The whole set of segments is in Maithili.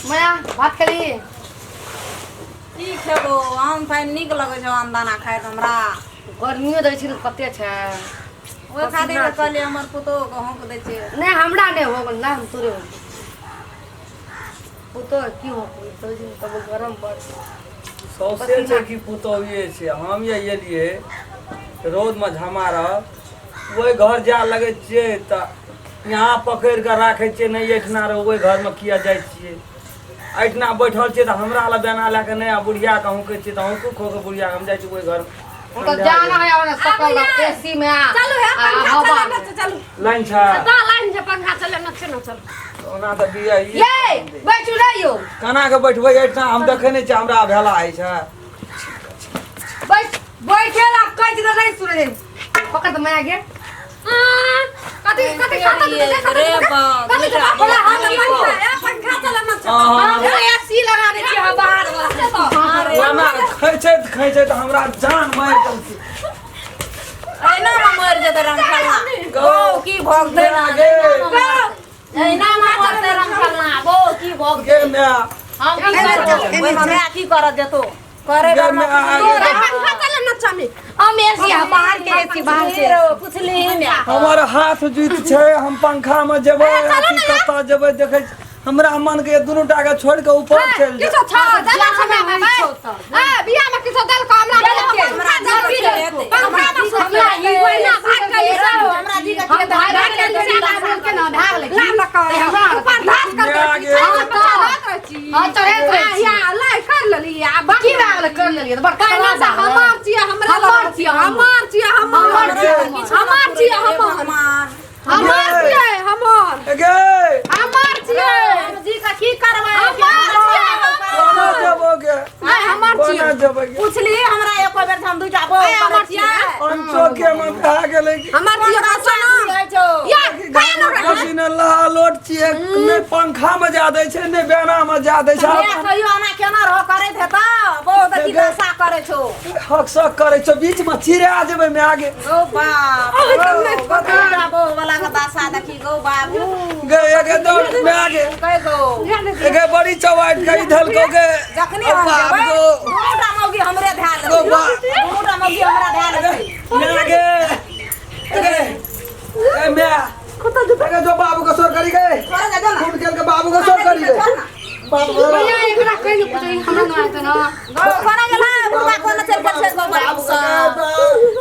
माया भात खेली की खेबो आम फाइन नीक लगै छौ आम दाना खाइत हमरा गर्मियो दै छै ने कते छै ओहि खातिर तऽ कहलियै हमर पुतोहु के हौंक दै छै नहि हमरा नहि हो गेल ना हम तोरे हो पुतोह की हो गेल तब गरम बड़ सौसे छै कि पुतोहुए छै हम जे एलियै रौदमे झमारब ओहि घर जाय लगै छियै तऽ यहाँ पकड़ि कऽ राखै छियै नहि एहिठिना रह ओहि घरमे किया जाइ छियै एहिठिना बैठल छियै तऽ हमरा लए बेना लए कऽ नहि आ बुढ़ियाके हौंकै छियै तऽ हौंकू खो कऽ बुढ़ियाके हम जाइ छी ओहि घर हम तऽ जाना है और सकल एसी में आ चलू हे आ पंखा हवा चले में। न चलू लाइन छै ता लाइन छै पंखा चले न छै न चलू ओना तऽ बिया ये बैठू रे यौ केना कऽ बैठबै एहिठिना हम देखै नहि छियै हमरा भेला होइ छै बैठ बैठे ला कहै छी तऽ नहि सुनै पकड़ तऽ माया गे कथी कथी खाता रे बाप कथी बोला हम पंखा ए पंखा चले न चलू अहाँ हम एसी लगा दै छियै हम बाहर वाला ओना खैचैत खैचैत हमरा जान मारि देलकै एना मे मरि जेतै रंगखलना गौ की भोगतै मेरा गे एना मे मरतै रंगखलना गौ की भोगतै गे माय हम की करबो ओहिमे माय की करत जेतो करे गे बेर मे माय गे पंखा चले न चमी हम एसी आ बाहर के एसी बाहर से पुछली माय हमर हाथ जुति छै हम पंखा मे जेबै अथी कतऽ जेबै देखै छी। हमरा मन के दुनू टा के छोड़ के ऊपर चलि जाए किछो छ देला छ माय ए बियाह में किछो देल को हमरा हमरा जी के हेतै। पंखा में हमरा ई ओहिना भाग के हमरा जी के हम भाग के के ना भाग ले ला न कर हमरा ऊपर धास कर माय गे। हां चढ़ैत रहै छी या लाई कर लेली आ की भाग ले कर लेलियै तऽ बड़ कहना खराब से भाग हमार छियै हमरा हमर छियै, हमार छियै हमर हमर छियै। हमार छियै हमर भगवान हमार छियै हमर गे हमार छियै हम जी के की करबै हमार छियै कोना जेबो गे नहीं हमार कोना छियै जेबै गे पुछली हमरा एको बेर हम दुईटा बो ए, हमर छियै। अनचोके मे भए गेलै कि हमार छियै कसो ना या काहे न रहे पसीना लहालोट छियै नहि पंखा मे जा दै छै नहि बेना मे जा दै छै कहियो एना केना रह करैत हेतौ बहुत अथी दशा करै छौ हक सक करै छौ बीच मे चिड़ा जेबै माय गे गौ बाप गौ बो वाला के दशा देखी गौ बाबू गे गे दौड़ माय गे कै गौ गे बड़ी चौवाट के धलको गे जखनी हम बाप जेबै गो दुनूटा मौगी हमरे धए गो लेतै बाप दुनूटा मौगी हमरा धए लेतै माय गे गे ए माय गे जो बाबू के सोर करी गे थोड़ा जा ना खून खेल के बाबू के सोर करी गे बाबू भैया एकरा कहि ने पूछै हमरा ना आयत ना गौ कोना गेला बुढ़बा कोना चल गेल छै गौ बाप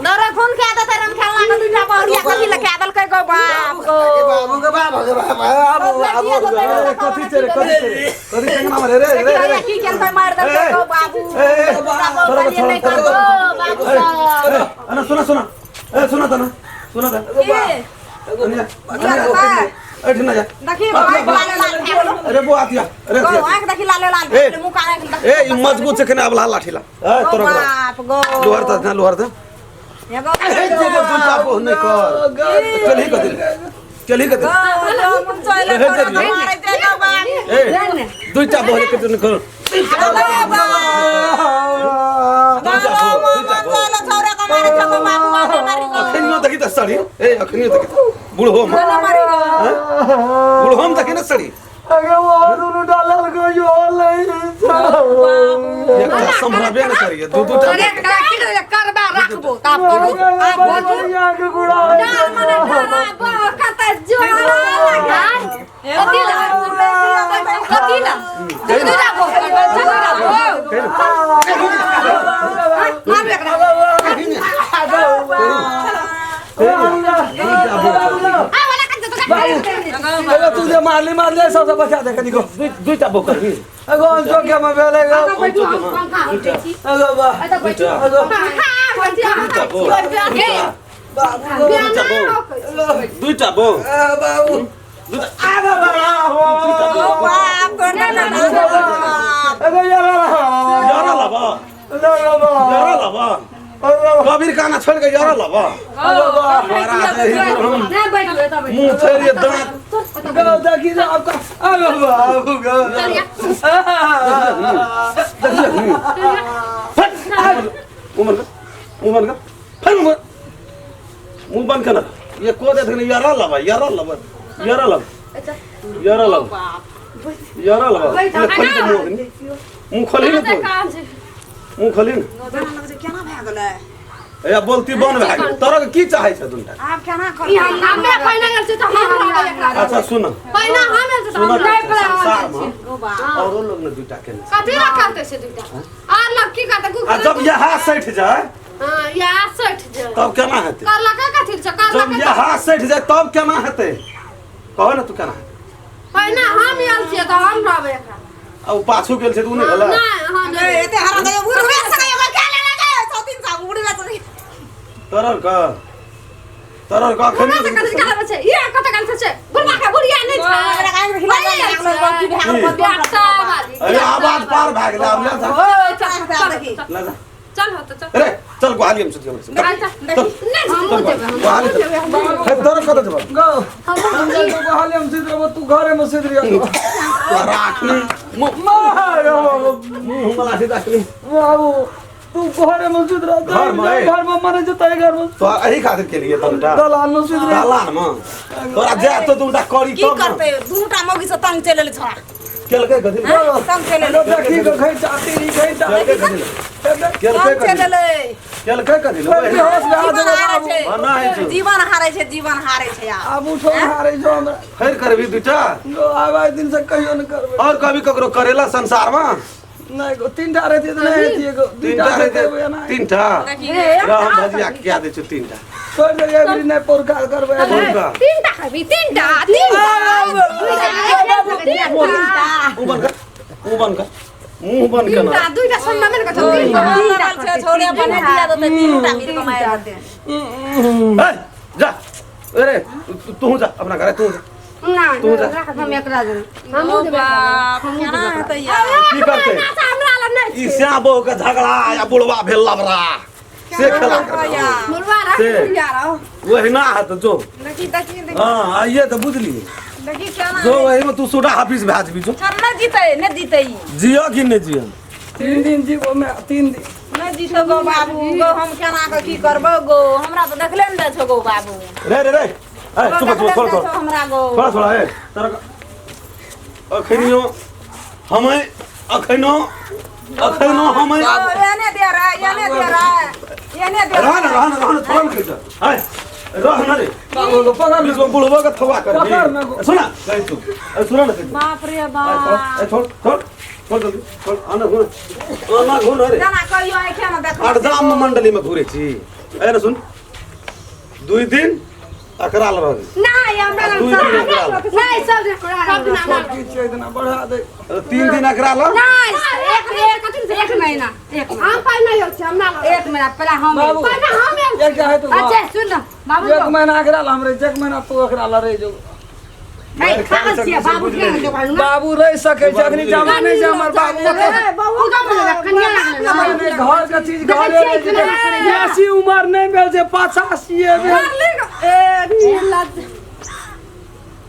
दौड़ खून खा देतै रम खेलना के दुईटा बहुरिया कथी लए खा देलकै गौ बाप गौ बाबू के बाप के बाप बाबू बाबू कथी छै रे कथी छै रे कथी टेंगना रे रे रे रे की केलकै मारि देलकै गौ बाबू ए, ए, बुढ़बा गौ छोड़ो, कहलियै नहि छोड़ो, कर गौ बाबू ए, अना सुना सुना ए सुना त ना सुना त की एठना जा देखी आँख लाल लाल भए गेलौ अरे बो आतिया अरे गौ आतिया आँख देखी लाल लाल ए, भए गेलौ मुँह कान आँख ए ई मजबूत से केना आबला लाठी ला ए गौ तोरा बाप गौ लोहर त ना लोहर त हे गौ ए जे जे तू पापो नहीं कर चल ही कर दिल चल ही कर दिल गौ गौ मुँह चले ए, तोरा ए, मारै छै गौ बाप ए दुईटा बोले के तू कर गौ दुईटा गौ बो दुईटा बो चले छौरा के मारै छै गौ बाबू बाबू मारी गौ अखनियो देखी त सड़ी ए अखनियो देखी बूढ़ हो मारी गौ बूढ़ हम देखी ना सड़ी अगे वो दुनू डालल गो यो नहीं एकटा संभरबे न करिए दू दू टा अरे एकरा की करे करबा राखबो ता करू बढ़िया के गुड़ा मने डरा बा कते जोरा लगा कथी ला कथी ला कथी ला बो कथी ला बो मारू एकरा आ वाला कन तो अरे तू जे मारली मारले सबसे बचा दे कनिको दुईटा बो करबी एगो अनचोके मे भेलै गो तो बैठू हम पंखा हम दै छी एगो बा एतऽ बैठू एगो दुईटा बो गे बाबू दुईटा बो दुईटा बो ए बाबू आगा बड़ा हो बाप तोर ना ना एगो यारा यारा लबा ना यारा लबा कबीर काना छोड़ के यारा लबा महाराज नहि बैठू एतऽ बैठू मुंह फेर ये दांत गो देखी ना आपका आगा बाबू गो फट उमर का उमर का फट उमर मुंह बंद करना ये को दे देखने यारा लबा यारा लबा यारा लब यारा लब यरल बा खोली के मुंह मुंह खोली ने तू मुंह खोली ने केना भए गेलै ए बोलती बन भए गेल तोरा के की चाहै छ दुनटा आब केना ई करबै हम हमे पहिने गेल छी तऽ हम रहबै एकरा अच्छा सुन पहिने हम आयल छी तऽ सुन हम रहबै। संसार में गो बाप औरो लोग ने दुटा केने छै। कथी ला करतै से दुइटा आर लोग की करतै आ जब यहाँ सठि जाए हां या सठि जाय तब केना हेतै करलकै कथी छै जब करलकै यहाँ सठि जाए तब केना हेतै कहो ने तू केना हेतै पहिने हम आयल छियै तऽ हम रहबै एकरा आ ओ पाछू गेल छै तऽ ओ नहि भेलै नहि हां नहि एते हरा दे बुढ़वे से एगो के ले ले सौ तीन सौ बुढ़वे से तरर का तरर का हमरा से कथी कहबै छै ई कत गल छै बुढ़वा के बुढ़िया नहि छै हमरा कान के खिला लागल की भए गेल ब्याटा वाली अरे आवाज पार भए गेलै आब ले जा चल चल ले जा चल हो तऽ चल अरे चल ग्वाली हम सुति चल चल नहि हमहूँ जेबै ग्वाली चल हे तरर कत जेबै गो हम तो हाल हम सुति रहबो तू घरे में सुति रहियो राखनी मार मुंह मला से राखनी बाबू तू घरे में सुति रह घर में? घर में मने जतै घर में तो एही खातिर के लिए तनटा दलान में सुति रह दलान में तोरा जाय तो दूटा करी की तब न करतै दूटा मौगी से तंग चलि एलै छोड़ा केलकै कथी तंग चलि एलै देखी के घैचा तेरी घैचा केलकै कथी केलकै तंग चलि कथी एलै केलकै कथी बेहोश भए जीवन जेबै हारै बाबू छै मना है छौ जीवन हारै छै जीवन हारै छै आब आब उठो हारै छौ हमरा फेर करबी दूटा गो आब आइ दिन से कहियो न करबै और कभी ककरो करेला संसार में नहीं गो तीनटा रहती तऽ नहीं हेतियै गो तीनटा दूटा रहते रहतै एना तीनटा रह हम भजिया के क्या दै छौ तीनटा छोड़ देलियै अबरी नहि पौरका करबै पौरका। तीनटा खेबी तीनटा तीनटा ऊ बन कर ऊ बन कर मुंह बन के ना तीनटा दुईटा सन्ना में कथो तीनटा तीनटा छै छोड़े बने दिया देतै तीनटा मिल कमाए देतै ए जा अरे तू जा अपना घर तू जा नहीं हम एकरा देबै हमहूँ देबै बाप केना हेतै यार की करतै हमरा लग नहि ई श्याम बहू के झगड़ा या बुढ़वा भेल लबरा से खेला कर मुर्वा रह से। बुढ़िया रह ओहिना हाथ जो देखी देखी देखी हाँ आइए तऽ बुझली देखी केना जो वही में तू सुडा हाफिस भए जेबी जो चल नहि जीतै नहि जीतै ई जियो कि नहि जियो 3 दिन जीवो में 3 दिन नहि जीतौ गो बाबू गो हम केना कऽ की करबौ गो हमरा तऽ देखले ने जाइ छौ गो बाबू रे रे रे ए चुप चुप छोड़ छोड़ हमरा गो थोड़ा थोड़ा ए तोरा अखनियो हमें अखनो अखनो हमें एने दे रे एने दे रे एने दे रह ना रह ना रह ना थोड़ा ना खींच ए रह ना रे बाबू को पकड़ बीच में बुढ़वा के थवा कर पकड़ ना गो। सुना कहीं तू ए सुना ना कहीं तू। बाप रे ए, बाप छोड़ ए, छोड़ छोड़ छोड़ जल्दी छोड़ आना घुर आना घुर अरे जेना कहियो आँखे ने देखो अड़जाम मंडली में घूरे छी ए ना सुन दुई दिन अकरा ल रहबी नहीं हमरा लग दुई दिन अकरा ल नहीं सब दिन सब दिन हमरा की छै इतना बढ़ा दे 3 दिन अकरा ल नहीं एक एक एक महीना एक हम पाइ नहि होइ छै हमरा लग एक महीना पहला हम बाबू पहिने हम आयल एक है तो अच्छा सुन ना बाबू एक महीना अकरा ला हम रहे एक महीना तू अकरा ला रह जो नहीं पागल छियै बाबू के जो कहलु ना बाबू रह सके छै अखनी जमाने छै हमर बाबू बाबू का बोले कन्या लागल नहीं, घर के चीज घरे रह जेतै। बेसी उमर नहीं भेल छै 85 भेल ए लाज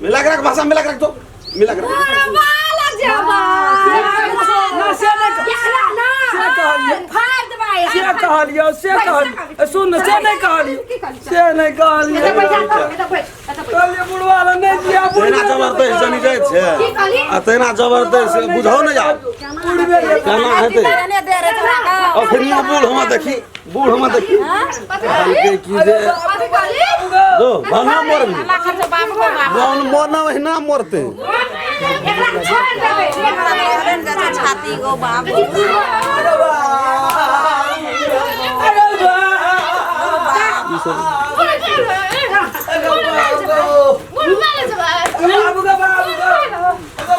मिला के रख भाषा मिला के रख तो मिला के रख वाला जबा ना से नहीं एकरा ना से कहलियै फाड़ देबै से कहलियै से कहलियै सुन से नहीं कहलियै से नहीं कहलियै एतऽ बैठ जा एतऽ बैठ एतऽ बैठ कहलियै बुढ़वा ला नहीं जिया तहिना जबरदस्त जनी जाइ छै की कहली आ तहिना जबरदस्त बुझौ ने जाओ बुढ़बे केना हेतै एने दे रे छोड़ा गो अखनियो बूढ़ हम देखी बूढ़ हम देखी कहलकै की जे जो भना मरबी हल्ला खर्च बाप गो बाप जौन मरना वहिना मरते एकरा छोड़ देबै हमरा देखले ने जाइ छै छाती गो बाप बाबू का बाबू का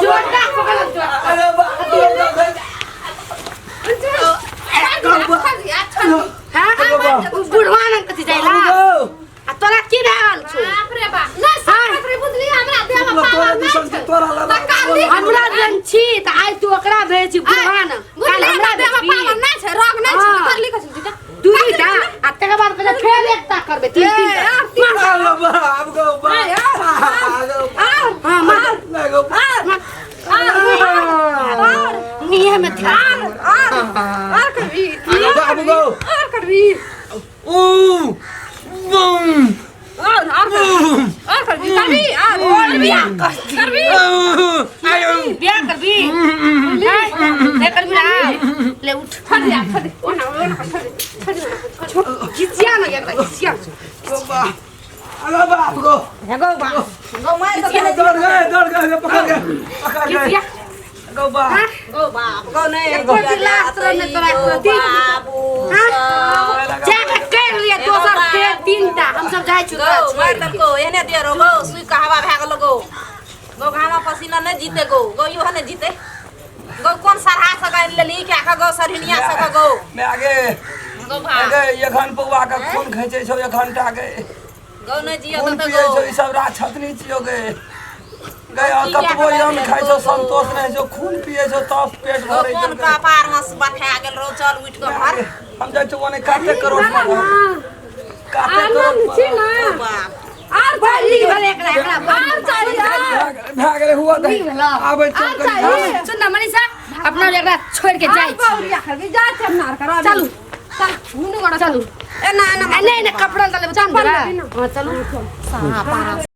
जोरदार पकड़ जोर अरे बाबू हां बुढ़वा न कथि जाइला आ तोरा की भए गेल छौ हमरा जन छी त आइ तू ओकरा भेज छी बुढ़वा न काल हमरा भेजबी दूटा आ तकर बाद कहै फेर एकटा करबै तीन तीन बाबू गो हां मार मुँहे में ध्यान बाबू गो ऊ बम करबी करबी आ बियाह करबी बियाह करबी नहीं करबी ना ले उठ छोड़ दे छोड़ दे ओना ओना छोड़ दे छोड़ दे छोड़ घिचिया ना एकरा घिचिया अरे बाप गो हे गौ बा गौ मार के दौड़ गए दौड़ गए पकड़ गए पकड़ गए घिचिया गौ बा गौ बाप गौ नहीं एको दिन लास्ट रह तोरा एको दिन। बाबू जा के कर लिया दोसर फेर तीनटा हम सब जाइ छी गौ मार देलको एहने दे रो गौ सुई के हवा भए गेलो गौ गौ घामा पसीना नहीं जीते गौ गौ इहो नहीं जीते गौ कोन सरहा से गानि लेली क्या के गौ सरहिनिया से के गौ मैं आगे गौ भा आगे एखन पौआ के खून खींचे छौ एक घंटा के गौ नहीं जियो खून त पिए गौ छौ ई सब राक्षसनी छियौ गे गए आ कतबो अन्न खाइ छौ संतोष नहि छौ खून पिए छौ तब पेट गौ भरै छौ कोन कपार में बथा गेल रो चल उठ के घर हम जाइ छौ ओने काते करोड़ काते आनंद छी करोड़ ना गौ बाप आर नीक भेलै एकरा एकरा आर चाही भए गेलै हुआ दही नीक भेलौ। आबै छौ आर कनी चाही सुन ना मनीषा अपना एकरा छोड़ के जाइ छी बहुरिया खरबी जा छै हमरा आर करा चलू चल हुनु गोड़ा चलू ए ना ना आ, नहीं नहीं कपड़ा लेबै चल चप्पल लेबै ना। हां चलू सापा